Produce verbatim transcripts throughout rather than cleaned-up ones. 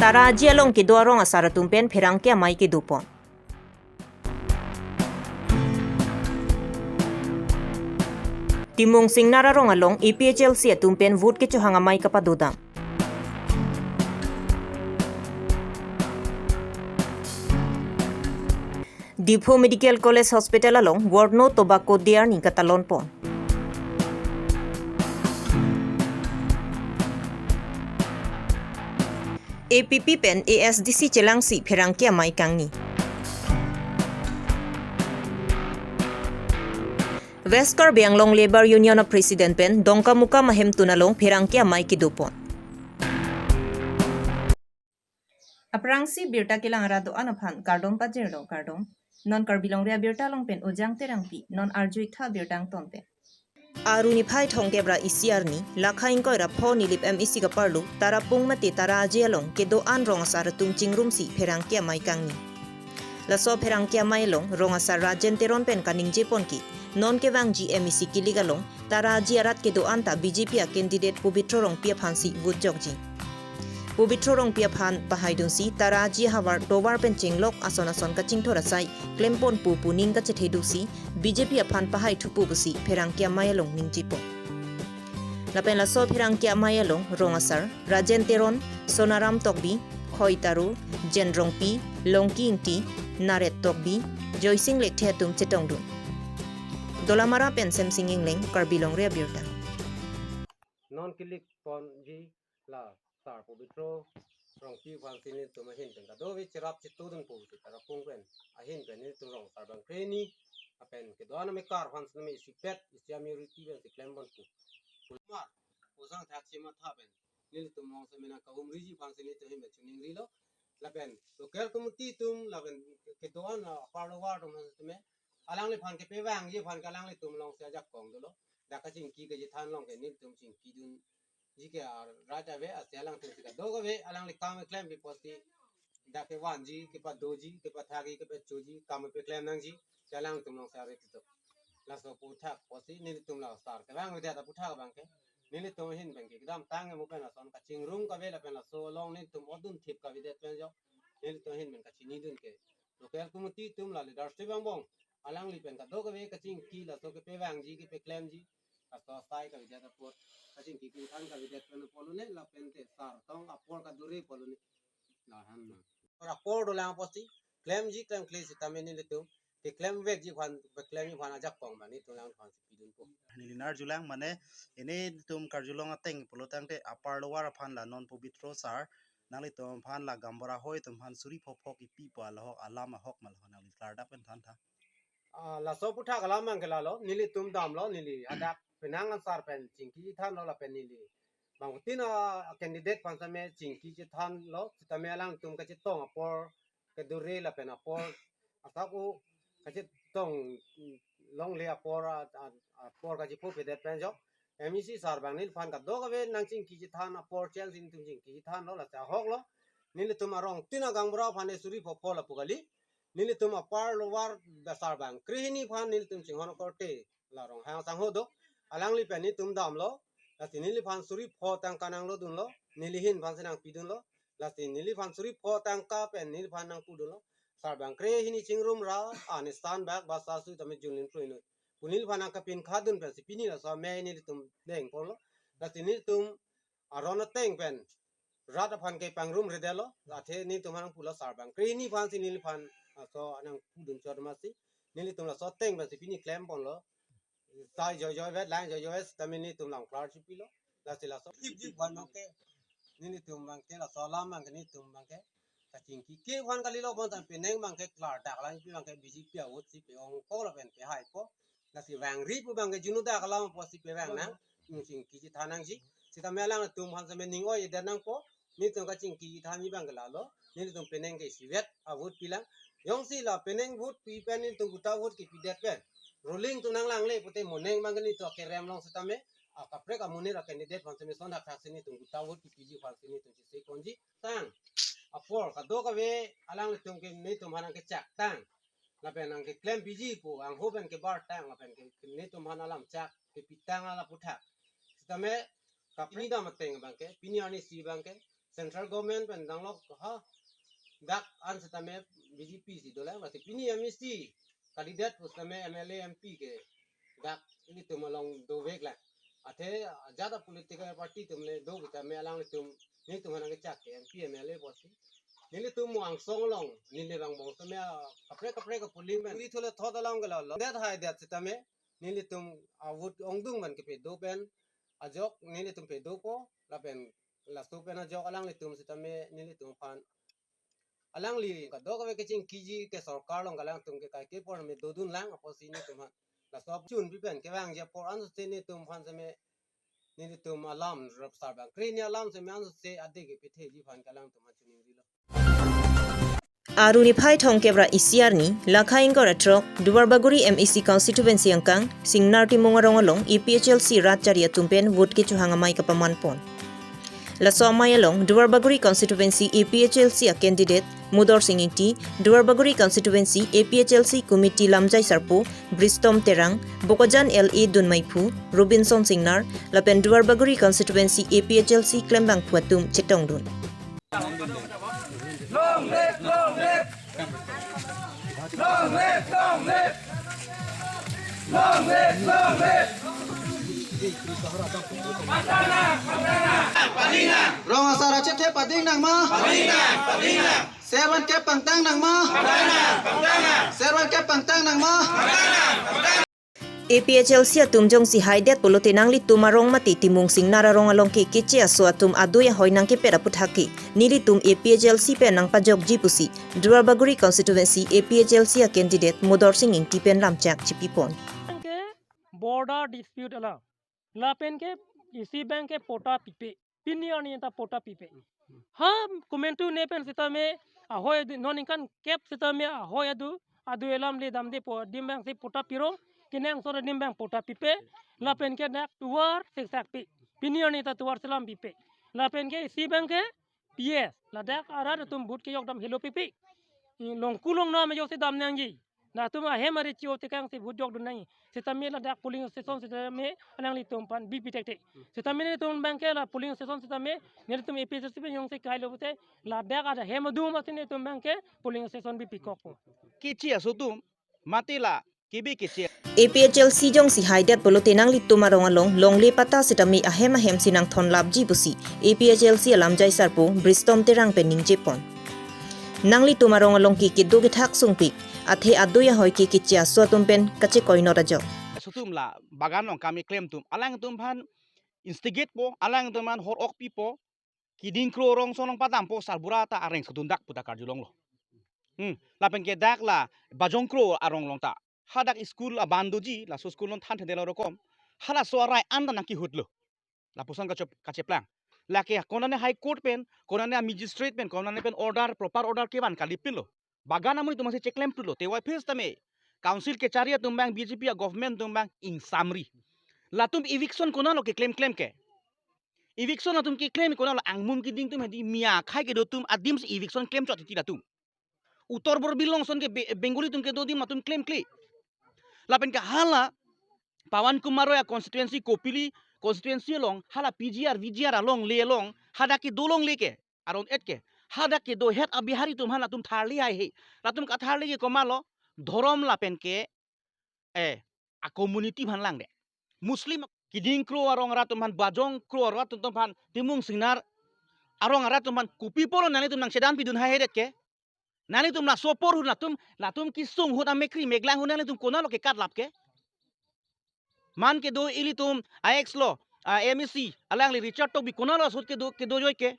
Tara Aji along kedo arong asar atum pen pherangke amei kedopon. Timung Singnar arong along A P H L C atum pen vote kechohang amei kapadodam. Diphu Medical College Hospital along word no tobacco day arni katalonpon. A P P pen A S D C chelangsi pherangke amei kangni. West Karbi Anglong Labour Union a President pen Dongkamukam ahemtun along pherangke amei kedopon. Aphrangsi birta kelang arat do-an aphan kardom pajirlo, kardom. Non Karbi Longri Abirta along pen Ujang Terangpi, non arju-ik tha birta angton pen. Aru niphai thomkep ra isi arni, lakha ingkoi ra pho Nilip M E C kaparlo, Tarapung mate Tara Aji along kedo-an rong asar atum chingrumsi pherangke amei kangni. Laso pherangke amei along rong asar Rajen Teron pen kaningjepon ke, non kevangji M E C kilik along, Tara Aji arat kedo-an ta B J P a candidate Pobitro Rongpi aphansi vote jokji. Pobitro Rongpi aphan pahaidunsi Tara Aji ahavar tovar pen chenglok ason ason kachingthur asai klempon pu pu ning kachethedunsi B J P aphan pahai thupo pusi pherangke amei along ningjepon. Lapen laso pherangke amei along rong asar Rajen Teron, Sonaram Tokbi, Khoi Taro, Jen Rongpi, Longki Ingti, Naret Tokbi, Joysing Lekthe atum chetongdun. Dolamara pen Semsing Engleng, Karbi Longri Abirta. Non kilik ponji la sar Pobitro Rongpi aphansi nelitum ahin pen kadokave cherap chetodunpo pusi Tarapung pen ahin pen nelitum rong asar bangkre hini apen kedo-an amekar aphan sitame isipet isi amei riti pensi klemponpo. Kulmar, osang thak chematha pen nelitum along sitame nangkahumriji aphansi nelitum ahin pen chiningrilo. Lapen local committee atum lapen kedo-an la apar lower atum sitame alangliphan kepevangji aphan ke alanglitum alongsi ajakong dolo. Dak kachingki kachethan along ke nelitum chingkidunji ke a right ave, asi alangtum si kadokave alangli kam keklempi apotsi dak kevanji, kepadoji, kepathakji, kepachoji, kam peklem nangji, si alangtum alongsi arit itok. Laso aphuthak apotsi nelitum la sar kevang avedet aphuthak abangke nelitum ahin pen ke kedamtang emu pen ason kachingrum kave lapen laso along nelitum odun thip kavedet pen jok. Nelitum ahin pen kachinidun ke local committee atum la leadership angbong alangli pen kadokave kachingki laso kepevangji, kepeklemji, laso asai kavedet apot, kachingki kingthan kavedet pen apot lone lapen te sar tong apor kadure apot lone. La han na. Apor dolang apotsi klemji klemkle sitame nelitum keklemvekji aphan, keklemji aphan ajakong ma nelitum alangphan si pidunpo. Neli nar arjulang mane, nelitum karjulong ateng pulotangte apar lower aphan la non Pobitro sar nanglitum aphan la gaonbura ahoi atum aphan suri pho pho kipipo, alahok alam ahok ma, lahok nangli klardak pen thantha. Ah, laso aphuthak alam abangke lalo, nelitum damlo, neli hadak penang ansar pen chingki thanlo lapen neli bangtin a candidate aphan sitame chingki chethanlo, sitame alangtum kachetong apor kedure lapen apor asap u kachetong, mm, longle apor a, a, apor kachephopedet pen jok. M E C sar abang neliphan kadokave nangchingki chethan apor chengsi nelitum chingki chethanlo, lasi ahoklo. Nelitum arongtin agaonbura aphan suri pho pho lapu kali. Nelitum apar lower sar bangkre hini aphan nelitum chinghon korte la Ronghang sangho do. Alangli pen nelitum damlo. Lasi neliphan suri pho tangka nanglodunlo. Neli ahin aphansi nangpidunlo. Lasi neliphan suri pho tangka pen neliphan nangpudunlo. Sar bangkre hini chingrum ra ani san bak basa sitame junlin pruinoi pu neliphan nangkapinkhatdun pensi pini laso amei nelitum dengponlo. Lasi nelitum aron ateng pen rat aphan ke pangrumredetlo, athe nelitum aphan nangpulo sar bangkre hini aphansi neliphan laso nangpudun chot masi nelitum laso ateng pensi pini klemponlo. Sai joijoi vet, lang joijoi vet sitame nelitum lang klar chipilo. Lasi laso ipji aphan abangke nelitum abangke laso alam abangke nelitum abangke kachingki ke aphan kalilo, bonta penang abangke klardak lang pi abangke B J P a-vote si pe-ongkok lapen pehaipo. Lasi vangri pu abangke junudak alam apotsi pevang nang, mm, chingki chethan nangji. Sitame alangtum aphan sitame ning oi-edet nangpo. Nelitum kachingki chethanji abangke lalo, nelitum penang ke isivet a-vote pilang. Jongsi la penang vote pi pen nelitum guta vote kipidet pen ruling atum nanglangle pute mo neng abangke nelitum akerem along sitame akaprek amonit a-candidate aphan sitame son thakthak si nelitum guta vote kipiji aphansi nelitum chesik ponji. Tang apor kadokave alanglitum ke nelitum aphan nangkechak tang lapen nangkeklempiji pu angho pen kebar tang lapen ke nelitum aphan alam chak kepitang ala aphuthak. Sitame kapini dam ateng abangke, pini arni isi abangke central government pen danglok ha, dak an setame B J P si dolang, lasi pini M A C candidate pu setame M L A M P ke dak ilitum along dovek lang. Athe ajat a political party atum le do kita me alanglitum, nelitum hanang kechak ke M P M L A pusi. Nelitum mo angsong along, neli rangbong setame kaprek kaprek ka polling pen. Uli thule thot along ke lo, lo. Det hai det setame, nelitum a vote ongdung man kepedo pen, ajok nelitum pedopo, lapen laso pen ajok alanglitum setame nelitum aphan alangli kadokave kachingkiji ke sorkar along alangtum ke kaike apor me dodun lang apotsi nelitum aphan laso chunpi pen kevangji apor ansose nelitum aphan setame nelitum alam rap sar bang krini alam setame ansose ade ke petheji aphan alangtum aphan chiningrilo. Aru niphai thomkep ra isi arni, lakha ingkoi ra throk, Duarbagori M A C constituency angkang, Singnar Timung arong along, A P H L C rat chari atum pen vote kechohang amei kapaman pon. Laso amei along, Duarbagori constituency A P H L C a candidate, Mudor Sing Ingti, Duarbagori constituency A P H L C committee lamjai sarpo, Bristom Terang, Bokajan L A dunmeiphu, Robinson Singnar, lapen Duarbagori constituency A P H L C klembangphu atum chetongdun. Long live, long live. Long live, long live. Long live, long live. Rong asar achethe pading nang ma? Pading nang, pading nang. Servan ke pangtang nang ma? Pangtang nang, pangtang nang. Servan ke pangtang nang ma? Pangtang nang, pangtang nang. A P H L C atum jongsi haidet pulote nanglitum arong mate Timung Singnar arong along ke keche aso atum adui ahoi nangkepet aphuthak ke nelitum A P H L C pen nangpajokji pusi Duarbagori constituency A P H L C a candidate Mudor Sing Ingti pen lamchak chipipon. Ke border dispute alam. Lapen ke isi abang ke patta pipe. Pini arni ta patta pipe. Ha komantu ne pen setame ahoi adu, non ningkan kep setame ahoi adu, adui alam le damdepo, adim abang si patta pirong, kenangsot adim abang patta pipe, lapen ke dak tovar seksakpe. Pini arni ta tovar selam pipe. Lapen ke isi abang ke P S, ladak arat atum vote kejok dam helo pipe. Longku longnam ajok si dam nangji. Latum ahem ari chio tekang si vote jokdun nangji. Setame ladak polling station setame alanglitum aphan bipi tekte. Setame nelitum abang ke la polling station setame nelitum A P H L C pen jongsi kailo pute ladak ahem adum asin nelitum abang ke polling station bipikokpo. Keche aso atum mate la kebe keche. A P H L C jongsi haidet pulote nanglitum arong along longle patta setame ahem ahem si nangthon lapji pusi A P H L C alamjai sarpo Bristom Terang pen ningjepon. Nanglitum arong along ke kedo kethak sungpik, athe adui ahoi ke keche aso atum pen kachekoinot ajok. Aso atum la bagan along kam keklem atum, alangtum aphan instigate po, alangtum aphan hor ok pipo, Kiding Kro arong ason along padampo, sarbura ta areng sodundak pu ta karjulonglo. Hmm, lapen ke dak la Bajong Kro arong along ta hadak school aban doji, laso school non than thende lo rokom. Halaso arai an ta nangkehutlo. Lapuson kache-, kacheplang. Lake konane High Court pen, konane magistrate pen, konane pen order, proper order kevan kalipinlo. Bagan amonit atum si cheklem pulo, tewai phis tame. Council kechari atum abang, B J P a government atum abang ingsamri. Latum eviction konatlo keklem klem ke? Eviction atum keklem konatlo, angmun kiding atum hedi, Mia akhei kedo atum adim si eviction klem chot titi latum. Uttar Borbil along ason ke Be-, Bengali atum kedo adim atum klemkle. Lapen ke hala Pawan Kumar Roy a constituency Kopili constituency along, hala P G R, V G R along le along, hadak kedo longle ke, aron et ke. Hadak kedo het a Bihari atum aphan latum tharli haihe. Latum katharli ke komatlo, dhorom lapen ke, eh, a community aphan langde. Muslim, Kiding Kro arong arat atum aphan, Bajong Kro arat atum aphan, Timung Singnar arong arat atum aphan, kopi apotlo nanglitum nangchedan pidun haihedet ke? Nanglitum laso apor ahut latum, latum kesung ahut, amekkri meklang ahut nanglitum konatlo kekatlap ke? Man kedo ilitum a ex lo, a M A C, alangli Richard Tokbi konatlo laso ahut kedo, kedo joi ke?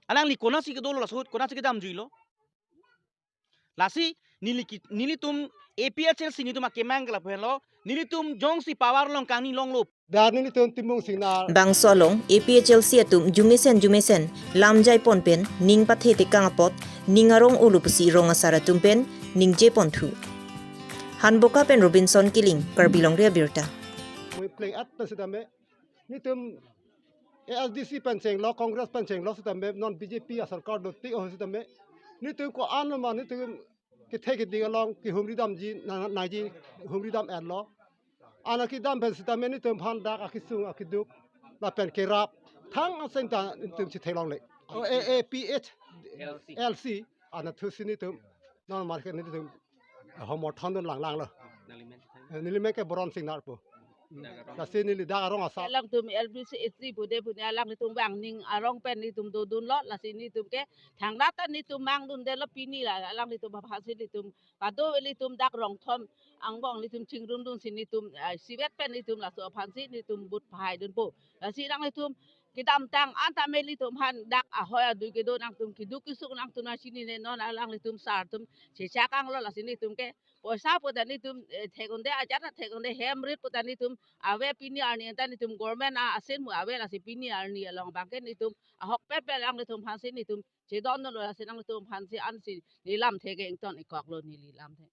Alangli konatsi kedolo laso ahut, konatsi kedam juilo? Lasi, neli ki-, nelitum A P H L C nelitum akemang ke lapu henlo, nelitum jongsi power along kangni longlo. Dak nelitum Timung Singnar. Bangso along A P H L C atum jumesen jumesen lamjai pon pen ning pathe tekang apot ning arong ulu pusi rong asar atum pen ningje ponthu. Hanboka pen Robinson Killing, Karbi Longri Abirta. Mui pleng at pen setame nelitum A S D C pen chenglo, Congress pen chenglo setame, non B J P a sorkar do tik o setame, nelitum ko-an ma nelitum kethe keding along kehumri damji, na-, naji humri dam erlo. Ana kedam pen setame nelitum aphan dak akesung akeduk lapen kerap thang asen ta nelitum chetheklongle. Oh, A A P H L C. L C, anatthu si nelitum non market nelitum homorthon dun langlanglo. Nelimen ke Boron Singnar pu. Lasi neli dak arong asap. Alangtum L B C H D pu de pu ne alanglitum bang ning arong pen nelitum dodunlo, lasi nelitum ke thangnatta nelitum mangdundelo pini la alanglitum aphansi nelitum kado ilitum dak rongthom angbong nelitum chingrumdunsi nelitum, ah, isivet pen nelitum laso aphansi nelitum vote pahaidunpo. Lasi alanglitum kedamtang anta me nelitum aphan dak ahoi adui kedo nangtum keduk kesuk nangtum nangchinine, non alanglitum sar atum chechak anglo, lasi nelitum ke poisa puta nelitum, eh, thek-un-e, ajat thek-un-e, hem rit puta nelitum ave, pini arni anta nelitum government a asin mu ave, lasi pini arni along abangke nelitum ahokpet pet alanglitum aphansi nelitum chedondunlo, lasi alanglitum aphansi ansi neli lamthe ke ington-ikoklo, neli lamthe.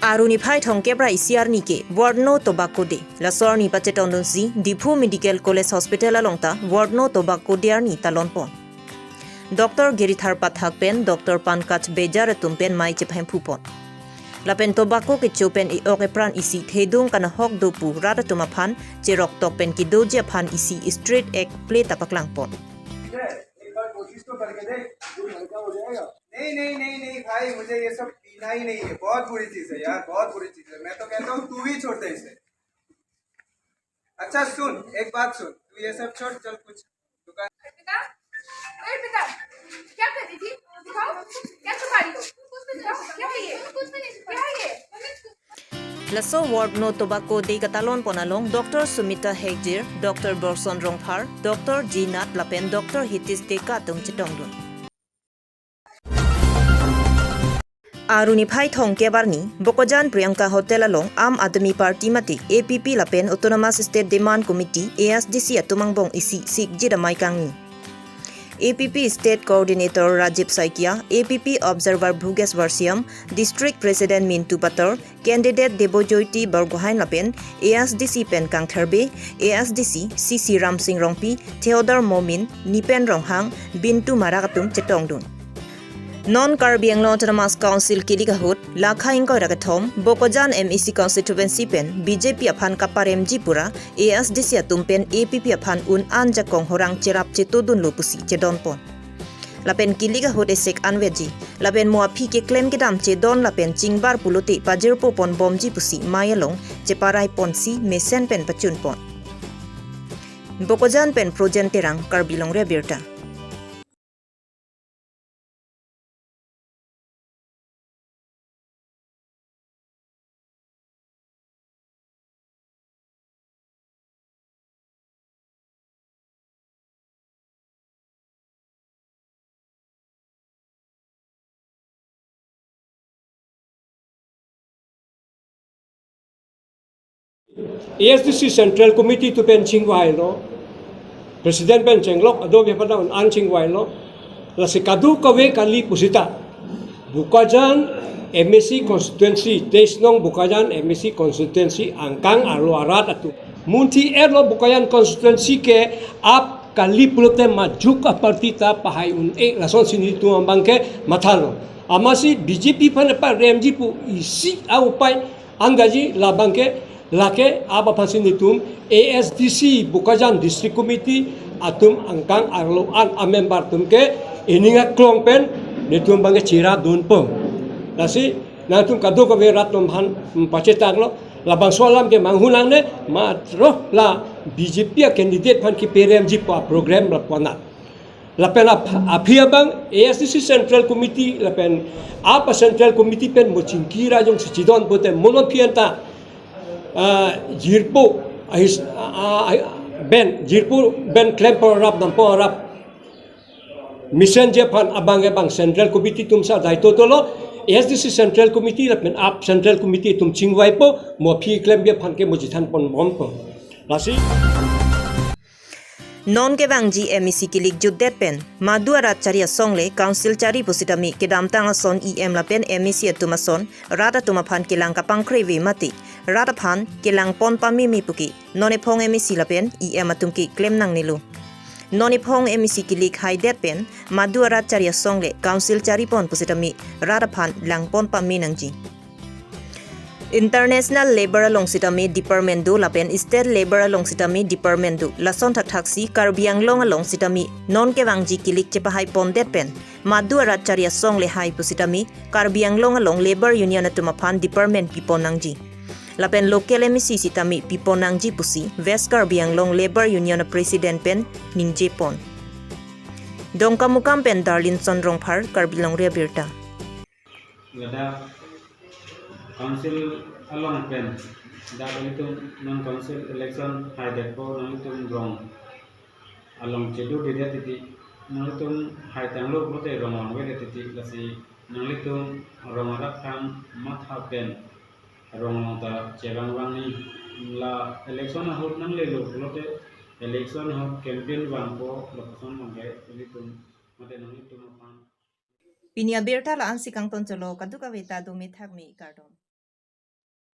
Arni phai thomkep ra isi arni ke World No Tobacco Day. Laso arni pachetongdunsi Diphu Medical College Hospital along ta World No Tobacco Day arni talonpon. Doctor Girithar Pathak pen Doctor Pankaj Bejar atum pen mei chephemphupon. Lapen tobacco kecho pen e-ok epran isi thedung kanahok do pu rat atum aphan cheroktok pen kedoji aphan isi Street Act plate ta paklangpon. एक बार कोशिश तो करके देख, तू हल्का हो जाएगा। नहीं, नहीं, नहीं, नहीं भाई, मुझे ये सब पीना ही नहीं है। बहुत बुरी चीज है यार, बहुत बुरी चीज है। मैं तो कहता हूँ तू भी छोड़ दे इसे। अच्छा सुन, एक बात सुन, तू ये सब छोड़, चल कुछ दुकान। अर्पिता, ओए अर्पिता, क्या कर रही थी? दिखाओ, क्या छुपा रही हो? दिखाओ, क्या है ये? क्या है ये? Laso World No Tobacco Day katalonpon along Doctor Sumita Hegde, Doctor Borson Rongphar, Doctor G Nath lapen Doctor Hitesh Deka atum chetongdun. Arni phai thomkep arni, Bokajan Priyanka Hotel along Aam Aadmi Party mate A P P lapen Autonomous State Demand Committee, A S D C atum angbong isi sikji damai kangni. A P P State Coordinator Rajiv Saikia, A P P Observer Bhugesh Warsiam, District President Mintu Pator, Candidate Debojyoti Borgohain lapen A S D C pen kangtharbe, A S D C C C Ramsing Rongpi, Theodore Momin, Nipen Ronghang, Bintu Marak atum chetongdun. Non Karbi Anglong Autonomous Council kilik ahut, lakha ingkoi ra kethom, Bokajan M A C constituency pen B J P aphan kaparemji pura, A S D C atum pen A P P aphan un-an jakong horang cherap chetodunlo pusi chedonpon. Lapen kilik ahut esek anveji, lapen mo aphi keklem kedam chedon lapen chingbar pulote pajirpo ponbomji pusi mei along cheparaiponsi mesen pen pachunpon. Bokajan pen Projen Terang, Karbi Longri Abirta. A S D C Central Committee atum pen chingvailo, President pen chenglok ado bepana un-an chingvailo, lasi kadokave kali pusita Bokajan M A C constituency, teis nong Bokajan M A C constituency angkang arlo arat atum, munthi erlo Bokajan constituency ke ap kali pulote majok aparty ta pahai un-e, lasonsi nelitum abangke mathalo. Amatsi B J P aphan paremji pu isi a-upai anggaji, labangke lake ap aphansi nelitum A S D C Bokajan District Committee atum angkang arlo an a-member atum ke ening aklong pen nelitum abangke cherapdunpo. Lasi nangtum kadokave rat atum aphan, mm, pachethanglo, labangso alam ke manghu nangne, matro la B J P a-candidate aphan keparemji pu a-program lapu-an. Lapen ap-, aphi abang A S D C Central Committee lapen ap a-Central Committee pen mo chingki ra jongsi chedon pute mo non aphi anta, ah, jirpo ahis, ah, ah, ben, jirpo ben klempo arap dampo arap mesenji aphan abang abang Central Committee atum si daito dolo, A S D C Central Committee lapen ap Central Committee atum chingvaipo, mo aphi klemji aphan ke mo chethanponbompo. Lasi non kevangji M A C kilik jutdet pen, madu arat chari asong le council chari pusitame kedamtang ason E M lapen M A C atum ason rat atum aphan kelang kapangkre ave mati, rat aphan kelangpon pameme puke, non ephong M A C lapen E M atum ke klem nangnelo. Non ephong M A C kilik haidet pen, madu arat chari asong le council charipon pusitame rat aphan langpon pame nangji. International Labour along sitame department do lapen State Labour along sitame department do. Lason thakthaksi Karbi Anglong along sitame non kevangji kilik chepahai pondet pen madu arat chari asong le hai pusitame Karbi Anglong along Labour Union atum aphan department pipon nangji. Lapen local M A C sitame pipon nangji pusi West Karbi Anglong Labour Union a President pen ningje pon. Dongkamukam pen Darlinson Rongphar, Karbi Longri Abirta. Ladak council along pen dak ilitum non council election haidetpo, nanglitum rong along chedu didet titi, nanglitum haitanglo pulote rong vangvedet titi, lasi nanglitum rong arat aphan matha pen rong along ta chevang vang ni. La election ahut nanglelo pulote election ahut campaign vangpo, lapuson abangke ilitum mate nanglitum aphan. Pini abirta la-ansi kangton cholo, kadokave ta dome thakme, kardom.